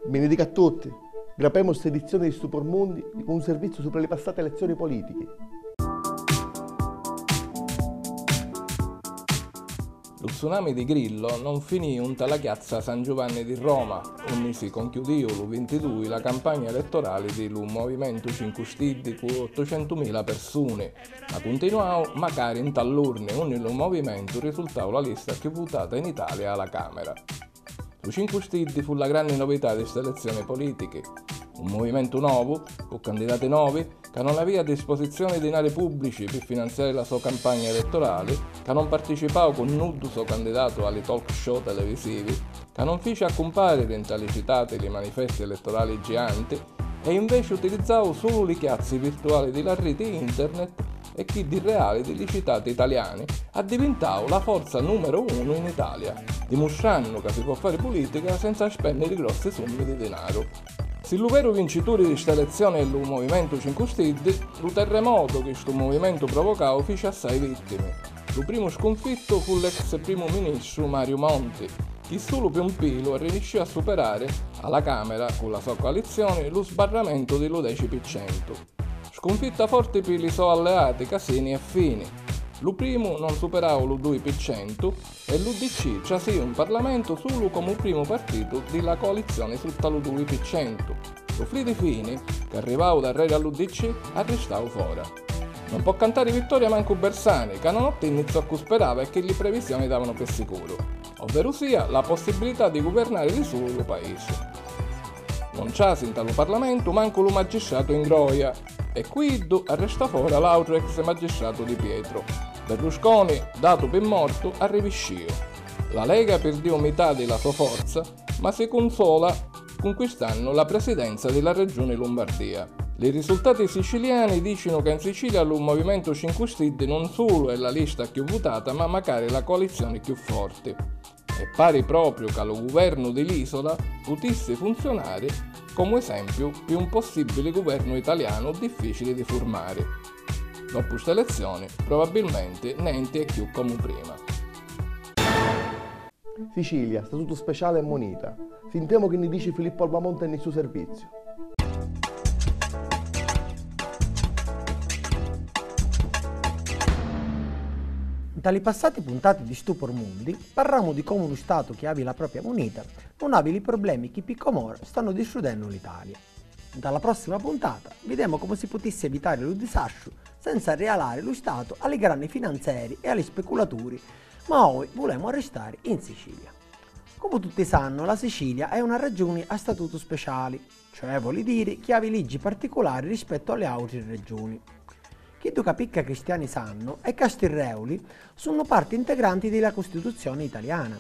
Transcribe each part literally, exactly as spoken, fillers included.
Benedica a tutti! Grapemu sta edizioni di Stupor Mundi cu un serviziu supra li passati elezioni politichi. Lu tsunami di Grillo non finìu nta la chiazza San Giuvanni di Roma, unni si conchiudìu lu vintidui la campagna elettorali di lu Movimentu Cincu Stiddi cu ottucentumila persuni, ma cuntinuau macari nta l'urni, unni lu movimentu risultau la lista cchiù vutata in Italia a la Camera. Lu Cincu Stiddi fu la granni novità di st'elezzioni politichi. Un muvimentu novu, cu candidati novi, ca non avìa a disposizioni dinari pùbblici pi finanziari la so campagna elettorali, ca non participau cu nuddu so candidatu a li talk show televisivi, ca non fici accumpariri nta li citati li manifesti elettorali gianti, e inveci utilizzau sulu li chiazzi virtuali di la riti internet e chiddi reali di li citati italiani, addivintau la forza numero unu in Italia, dimustrannu ca si pò fari pulitica senza spenniri grossi summi di dinaru. Si lu veru vincituri di sta elezzioni è lu Movimentu Cincu Stiddi, lu terremotu chi stu muvimentu provocau fici assai vittimi. Lu primu scunfittu fu l'ex primu ministru Mario Monti, chi sulu pi un pilu arriniscìu a superari, a la Camera, cu la so coalizzioni, lu sbarramentu di lu deci pi centu. Scunfitta forti pi li so alleati Casini e Fini. Lu primu non superau lu dui pi centu e l'U D C trasìu in Parlamentu sulu comu primu partitu di la coalizzioni sutta lu dui pi centu. Lu Fridi Fini, ca arrivau darreri a l'U D C, arristau fora. Non pò cantari vittoria mancu Bersani, ca non ottinni zoccu sperava e chi li previsioni davanu pi sicuru, ovverusia la possibilità di guvernari di sulu lu paisi. Non trasi nta lu Parlamentu mancu lu magistratu Ingroia, e cu iddu arrestò fora l'autru ex magistratu Di Pietro. Berlusconi, datu pi mortu, arriviscìu. La Lega pirdìu mità di la so forza, ma si cunsola cunquistannu la presidenza di la Regioni Lumbardia. Li risultati siciliani dicinu ca in Sicilia lu Movimentu Cincu Stiddi non sulu è la lista cchiù vutata, ma macari la coalizioni cchiù forti. E pari propriu ca lu guvernu di l'isola putissi funzionari comu esempiu pi un possibili guvernu italianu difficili di furmari. Doppu st'elezzioni, probabilmenti nenti è cchiù comu prima. Sicilia, statutu speciali e munita. Sintemu chi nni dici Filippu Albamonte nni stu serviziu. Nta li passati puntati di Stupor Mundi parramu di comu lu Statu chi havi la propia munita nun havi li problemi chi pi com'ora stannu distrudennu l'Italia. Nta la prossima puntata videmu comu si putissi evitari lu disastru senza rialari lu Statu a li granni finanzeri e a li speculaturi, ma oi vulemu arristari in Sicilia. Comu tutti sannu, la Sicilia è una regioni a statutu speciali, cioè voli diri chi havi liggi particulari rispettu a li autri regioni. Chiddu ca picca cristiani sannu è ca sti reuli sunnu parti integranti di la Custituzioni italiana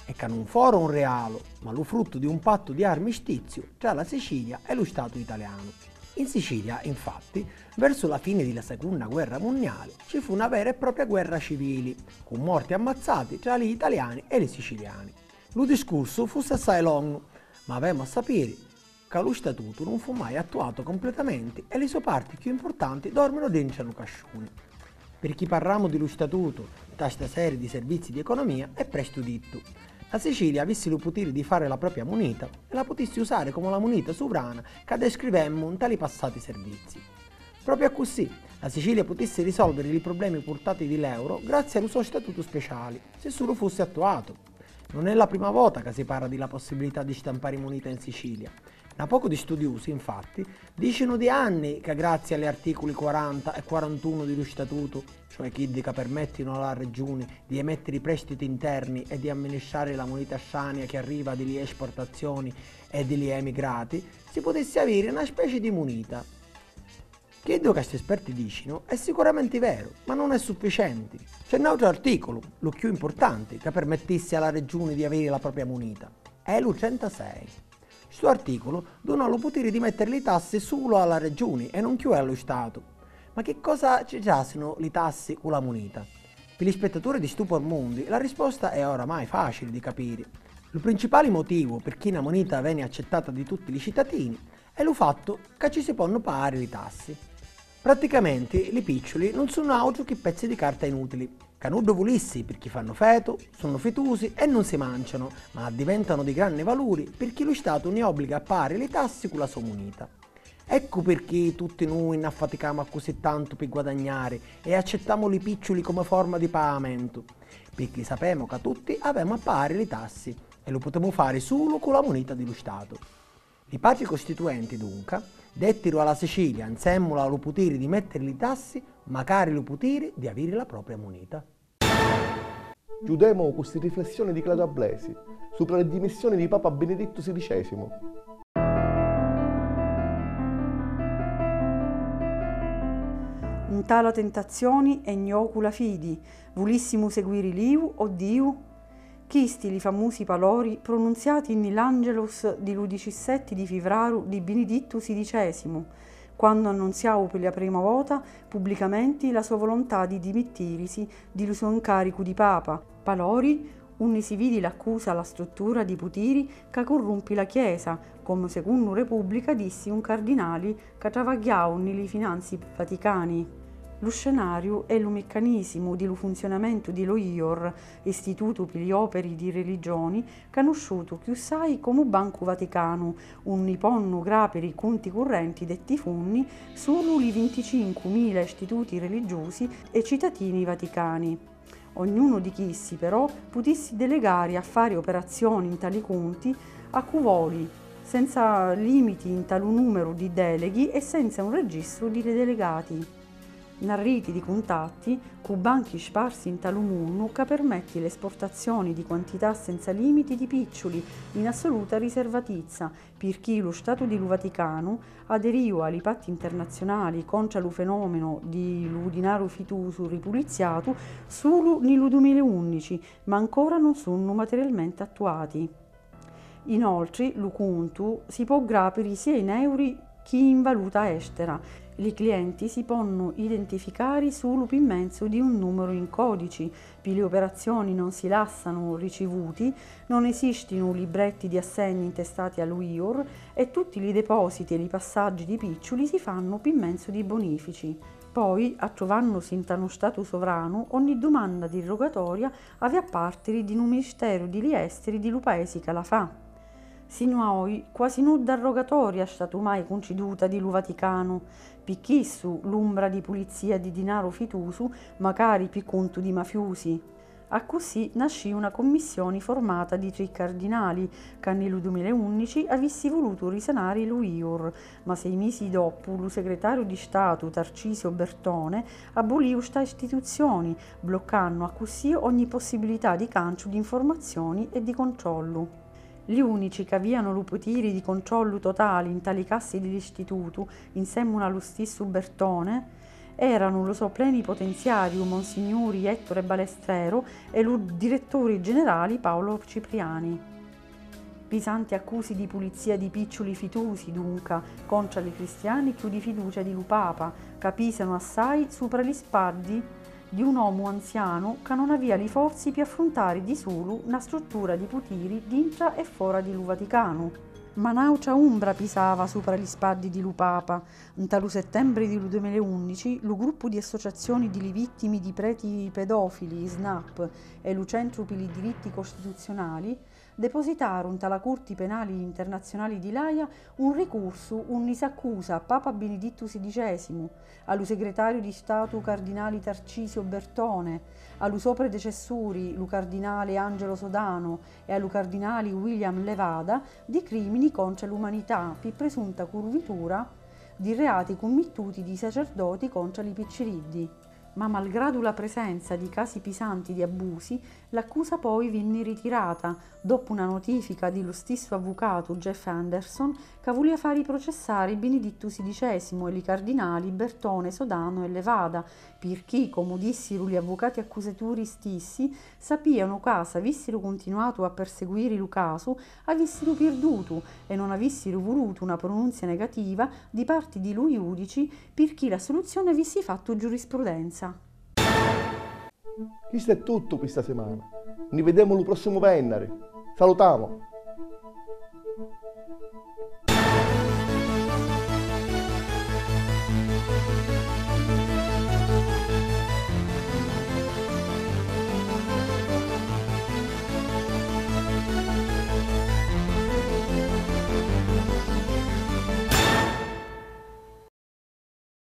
e ca nun foru un realu, ma lu fruttu di un pattu di armistiziu tra la Sicilia e lu Statu italianu. In Sicilia, infatti, versu la fini di la secunna guerra munniali, ci fu na vera e propria guerra civili, cu morti ammazzati tra li italiani e li siciliani. Lu discursu fussi assai longu, ma avemu a sapiri ca lu statutu nun fu mai attuatu completamenti e li so parti cchiù importanti dorminu dintra nu casciuni. Pirchì parramu di lu statutu nta sta seri di servizi di economia è prestu dittu. La Sicilia avissi lu putiri di fari la propia munita e la putissi usari comu la munita suvrana ca descrivemmu nta li passati servizi. Propriu accussì, la Sicilia putissi risolviri li problemi purtati di l'euro grazzi a lu so statutu speciali, si sulu fussi attuatu. Nun è la prima vota ca si parra di la possibilità di stampari munita in Sicilia. Na pocu di studiusi, infatti, dicinu di anni ca grazzi a li articuli quaranta e quarantunu di lu Statutu, cioè chiddi ca permettinu a la Regioni di emettiri prestiti interni e di amministrari la munita strania chi arriva di li esportazioni e di li emigrati, si putissi aviri na speci di munita. Chiddu ca sti esperti dicinu è sicuramenti veru, ma nun è sufficienti. C'è n'autru articulu, lu cchiù importanti, ca permettissi a la Regioni di aviri la propria munita. È lu trentasei. Stu articulu duna lu putiri di mettiri li tassi sulu a la Regioni e nun cchiù a lu Statu. Ma chi cosa ci trasinu li tassi cu la munita? Pi li spettaturi di Stupor Mundi la risposta è oramai facili di capiri. Lu principali motivu pirchì na munita veni accettata di tutti li citatini è lu fattu ca ci si ponnu pagari li tassi. Praticamenti li picciuli nun sunnu autru chi pezzi di carta inutili, ca nuddu vulissi pirchì fannu fetu, sunnu fitusi e nun si mancianu, ma addiventanu di granni valuri pirchì lu Statu ni obbliga a pagari li tassi cu la so munita. Eccu pirchì tutti nui nn'affaticamu accussì tantu pi guadagnari e accittamu li picciuli comu forma di pagamentu, pirchì sapemu ca tutti avemu a pagari li tassi e lu putemu fari sulu cu la munita di lu Statu. Li patri costituenti, dunca, dettiru a la Sicilia, nsemmula a lu putiri di mettiri li tassi, macari lu putiri di aviri la propria munita. Chiudemu cu sti riflessioni di Claudio Abbesi supra li dimissioni di Papa Binidittu sidicesimu. Nta la tentazioni è njocu la fidi, vulissimu seguiri l'Iu o Diu? Chisti li famusi palori prununziati nni l'Angelus di lu dicissetti di fivraru di Binidittu sidicesimu, quannu annunziau pi la prima vota pubblicamenti la so volontà di dimittirisi di lu so ncaricu di Papa, palori unni si vidi l'accusa a la struttura di putiri ca currumpi la Chiesa, comu secunnu Repubblica dissi un cardinali ca travagghiau nni li finanzi vaticani. Lu scenariu è lu miccanisimu di lu funzionamentu di lu IOR, Istitutu pi li Operi di Religioni, canusciutu cchiussai comu Bancu Vaticanu, unni ponnu grapiri cunti currenti detti funni sulu li vinticincu mila istituti religiusi e citatini vaticani. Ognunu di chissi, però, putissi delegari a fari operazioni nta li cunti a cu voli, senza limiti nta lu numeru di deleghi e senza un registru di li delegati. Na riti di cuntatti cu banchi sparsi nta lu munnu ca permetti l'esportazioni di quantità senza limiti di picciuli in assoluta riservatizza, pirchì lu Statu di lu Vaticanu aderìu a li patti internazionali contra lu fenomenu di lu dinaru fitusu ripulizziatu sulu nni lu dumila e unnici, ma ancora nun sunnu materialmenti attuati. Inoltri, lu cuntu si pò grapiri sia in euri chi in valuta estera. Li clienti si ponnu identificari sulu pi menzu di un numeru in codici, pi li operazioni non si lassanu ricivuti, non esistinu libretti di assegni intestati a lu IOR e tutti li depositi e li passaggi di picciuli si fannu pi menzu di bonifici. Poi, attruvannusi nta nu Statu sovranu, ogni dumanna di rogatoria havi a partiri di nu Ministeru di li Esteri di lu paisi ca la fa. Sinu a oi, quasi nudda rogatoria ha statu mai cunciduta di lu Vaticanu, pi chissu l'umbra di pulizia di dinaru fitusu, macari pi cuntu di mafiusi. Accussì nascìu na commissioni formata di tri cardinali, ca nni lu dumila e unnici avissi vulutu risanari lu IOR, ma sei misi doppu lu segretariu di Statu Tarcisio Bertone abbulìu sta istituzioni, bloccannu accussì ogni possibilità di canciu d'informazioni e di controllu. Li unici c'avianu lu putiri di controllu totali nta li cassi di l'istitutu, insemmula a lu stissu Bertone, eranu lu so plenipotenziariu, Monsignuri Ettore Balestrero, e lu diretturi generali Paolo Cipriani. Pisanti accusi di pulizia di picciuli fitusi, dunca, contra li cristiani cchiù di fiducia di lu Papa, ca pisanu assai supra li spaddi di un omu anzianu ca non avia li forzi pi affruntari di sulu na struttura di putiri dintra e fora di lu Vaticanu. Ma n'autra umbra pisava supra li spaddi di lu Papa. Nta lu settembri di lu dumila e unnici, lu gruppu di associazioni di li vittimi di preti pedofili, snap, e lu Centru pi li diritti costituzionali, depositaru nta la Curti Penali Internazionali di l'Aia un ricursu unni s'accusa a Papa Binidittu sidicesimu, a lu segretariu di Statu cardinali Tarcisio Bertone, a lu so predecessuri, lu cardinali Angelo Sodano, e a lu cardinali William Levada di crimini contra l'umanità pi presunta curvitura di reati cummittuti di sacerdoti contra li picciriddi. Ma malgradu la presenza di casi pisanti di abbusi, l'accusa poi vinni ritirata, doppu na notifica di lu stissu avvucatu Jeff Anderson, ca vulia fari processari Binidittu sidicesimu e li cardinali Bertone, Sodano e Levada, pirchì, comu dissiru li avvucati accusaturi stissi, sapianu ca s'avissiru cuntinuatu a perseguiri lu casu, avissiru pirdutu e non avissiru vulutu na pronunzia negativa di parti di lu iudici pirchì l'assoluzioni avissi fattu giurisprudenza. Chistu è tuttu pi sta simana. Ni videmu lu prossimu vennari. Salutamu!